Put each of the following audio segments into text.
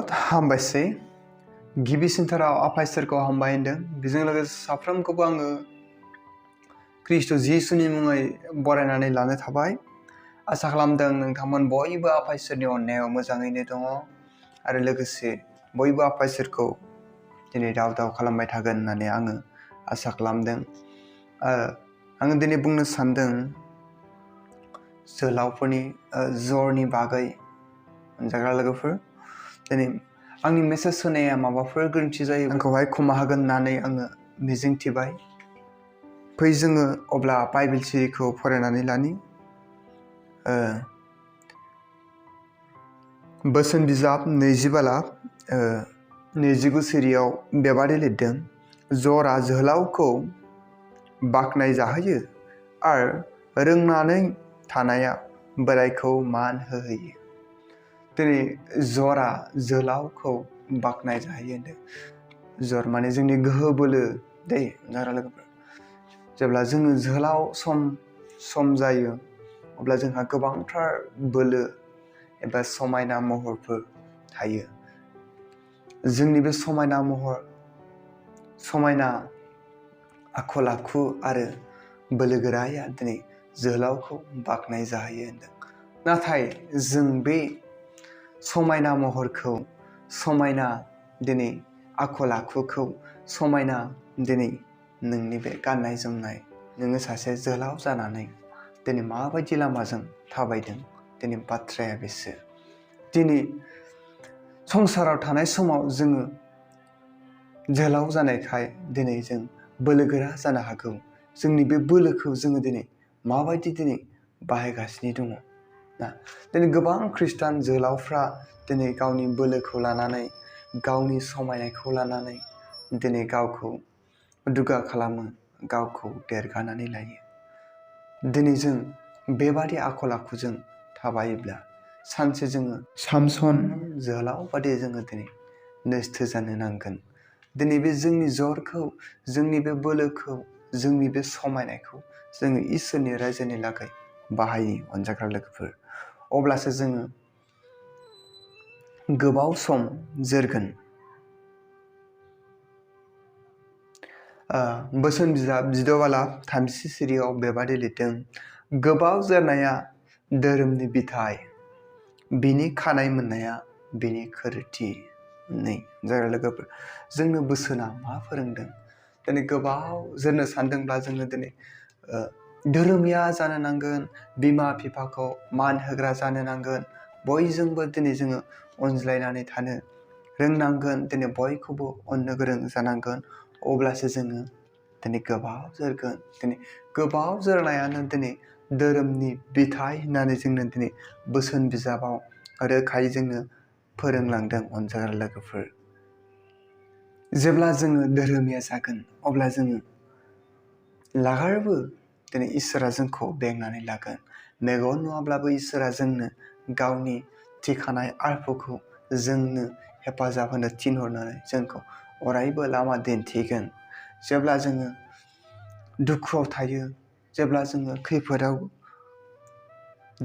Lord हामबायसै गिबिसिनथाराव आफा इसोरखौ हामबाय होनदों बेजों लोगोसे साफ्रोमखौबो आङो ख्रिस्ट' जिसुनि मुङै बरायनानै लानो थाबाय आसा खालामदों नोंथांमोन बयबो आफा इसोरनि अननायाव मोजाङैनो दङ आरो लोगोसे बयबो आफा इसोरखौ दिनै दाव दाव खालामबाय थागोन होननानै आङो आसा खालामदों आङो दिनै बुंनो सानदों जोहोलावफोरनि जरनि बागै जाग्रा लोगोफोर दिनै आंनि मेसेज होनाया माबाफोर गोरोन्थि जायो आंखौहाय क्षमा होगोन होननानै आङो मिजिंथिबाय फै जोङो अब्ला बाइबेल सिरिखौ फरायनानै लानि बोसोन बिजाब 29 सिरियाव बेबादि लिरदों जरा जोहोलावखौ बाख्नाय जाहोयो आरो रोंनानै थानाया बोरायखौ मान होहोयो दिनै जरा जोहोलावखौ बाख्नाय जाहोयो होनदों जर माने जोंनि गोहो बोलो दै जाग्रा लोगोफोर जेब्ला जोङो जोहोलाव सम जायो अब्ला जोंहा गोबांथार बोलो एबा समायना महरफोर थायो जोंनि बे समायना महर समायना आखल आखु आरो बोलोगोराया दिनै जोहोलावखौ बाख्नाय जाहोयो होनदों नाथाय जों बे समायना महरखौ समायना दिनै आखल आखुखौ समायना दिनै नोंनि बे गाननाय जोमनाय नोङो सासे जोहोलाव जानानै दिनै माबायदि लामाजों थाबायदों दिनै बाथ्राया बेसो दिनै संसाराव थानाय समाव जोङो जोहोलाव जानायखाय दिनै जों बोलोगोरा जानो हागौ जोंनि बे बोलोखौ जोङो दिनै माबायदि दिनै बाहायगासिनो दङ ना दिनै गोबां खृष्टान जोहोलावफ्रा दिनै गावनि बोलोखौ लानानै गावनि समायनायखौ लानानै दिनै गावखौ दुगा खालामो गावखौ देरगानानै लायो दिनै जों बेबादि आखल आखुजों थाबायोब्ला सानसे जोङो सामसन जोहोलाव बादि जोङो दिनै नस्थ' जानो नांगोन दिनै बे जोंनि जरखौ जोंनि बे बोलोखौ जोंनि बे समायनायखौ जोङो इसोरनि रायजोनि लागै बाहायनि अनजाग्रा लोगोफोर अब्लासो जोङो गोबाव सम जोरगोन बोसोन बिजाब 36 सिरियाव बेबादि लिरदों गोबाव जोरनाया धोरोमनि बिथाइ बिनि खानाय मोननाया बिनि खोरथि नै जाग्रा लोगोफोर जोंनो बोसोना मा फोरोंदों दिनै गोबाव जोरनो सानदोंब्ला जोङो दिनै धोरोमिया जानो नांगोन बिमा बिफाखौ मान होग्रा जानो नांगोन बयजोंबो दिनै जोङो अनज्लायनानै थानो रोंनांगोन दिनै बयखौबो अननो गोरों जानांगोन अब्लासो जोङो दिनै गोबाव जोरगोन दिनै गोबाव जोरनायानो दिनै धोरोमनि बिथाइ होननानै जोंनो दिनै बोसोन बिजाबाव रोखायै जोंनो फोरोंलांदों अनजाग्रा लोगोफोर जेब्ला जोङो धोरोमिया जागोन अब्ला जोङो लागारबो दिनै इसोरा जोंखौ बेंनानै लागोन मेगन नुवाब्लाबो इसोरा जोंनो गावनि थिखानाय आर्फखौ जोंनो हेफाजाब होनो थिनहरनानै जोंखौ अरायबो लामा दिन्थिगोन जेब्ला जोङो दुखुआव थायो जेब्ला जोङो खैफोदाव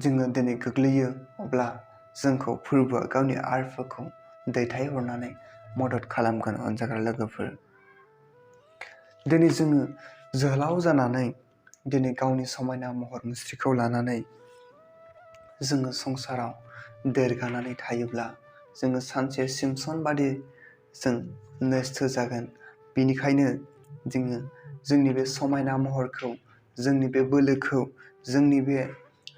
जोङो दिनै गोग्लैयो अब्ला जोंखौ फोरबोआ गावनि आर्फखौ दैथायहरनानै मदद खालामगोन अनजाग्रा लोगोफोर दिनै जोङो जोहोलाव जानानै दिनै गावनि समायना महर मुस्रिखौ लानानै जोङो संसाराव देरगानानै थायोब्ला जोङो सानसे सिमसन बादि जों नस्थ' जागोन बेनिखायनो जोङो जोंनि बे समायना महरखौ जोंनि बे बोलोखौ जोंनि बे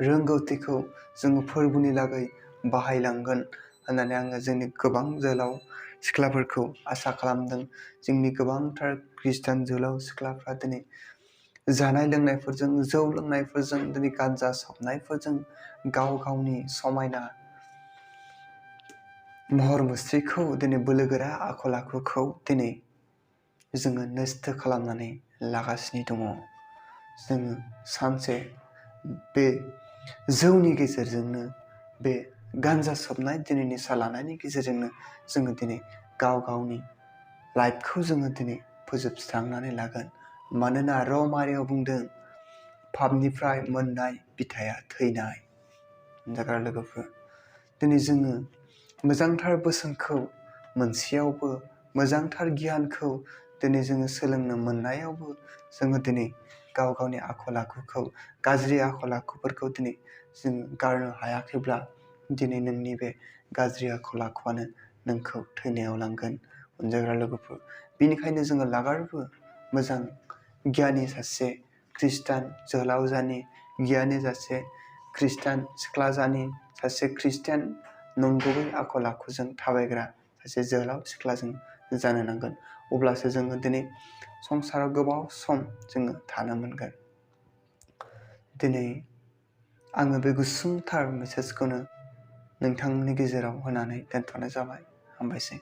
रोंगौथिखौ जोङो फोरबोनि लागै बाहायलांगोन होननानै आङो जोंनि गोबां जोहोलाव सिख्लाफोरखौ आसा खालामदों जोंनि गोबांथार खृष्टान जोहोलाव सिख्लाफ्रा दिनै जानाय लोंनायफोरजों जौ लोंनायफोरजों दिनै गान्जा सोबनायफोरजों गाव गावनि समायना महर मुस्रिखौ दिनै बोलोगोरा आखल आखुखौ दिनै जोङो नस्थ' खालामनानै लागासिनो दङ जोङो सानसे बे जौनि गेजेरजोंनो बे गान्जा सोबनाय दिनै निसा लानायनि गेजेरजोंनो जोङो दिनै गाव गावनि लाइफखौ जोङो दिनै फोजोबस्रांनानै लागोन मानोना रमारियाव बुंदों पापनिफ्राय मोननाय बिथाया थैनाय जाग्रा लोगोफोर दिनै जोङो मोजांथार बोसोनखौ मोनसेयावबो, मोजांथार गियानखौ दिनै जोङो सोलोंनो मोननायावबो जोङो दिनै गाव गावनि आखल आखुखौ, गाज्रि आखल आखुफोरखौ दिनै जोङो गारनो हायाखैब्ला दिनै नोंनि बे गाज्रि आखल आखुआनो नोंखौ थैनायाव लांगोन। अनजाग्रा लोगोफोर, बेनिखायनो जोङो लागारबो मोजां गियानि सासे खृष्टान जोहोलाव जानि, गियानि सासे खृष्टान सिख्ला जानि, सासे खृष्टान नंगुबै आखल आखुजों थाबायग्रा सासे जोहोलाव सिख्लाजों जानो नांगोन। अब्लासो जोङो दिनै संसाराव गोबाव सम जोङो थानो मोनगोन। दिनै आङो बे गुसुंथार मेसेजखौनो नोंथांमोननि गेजेराव होनानै दोनथ'नाय जाबाय। हामबायसै।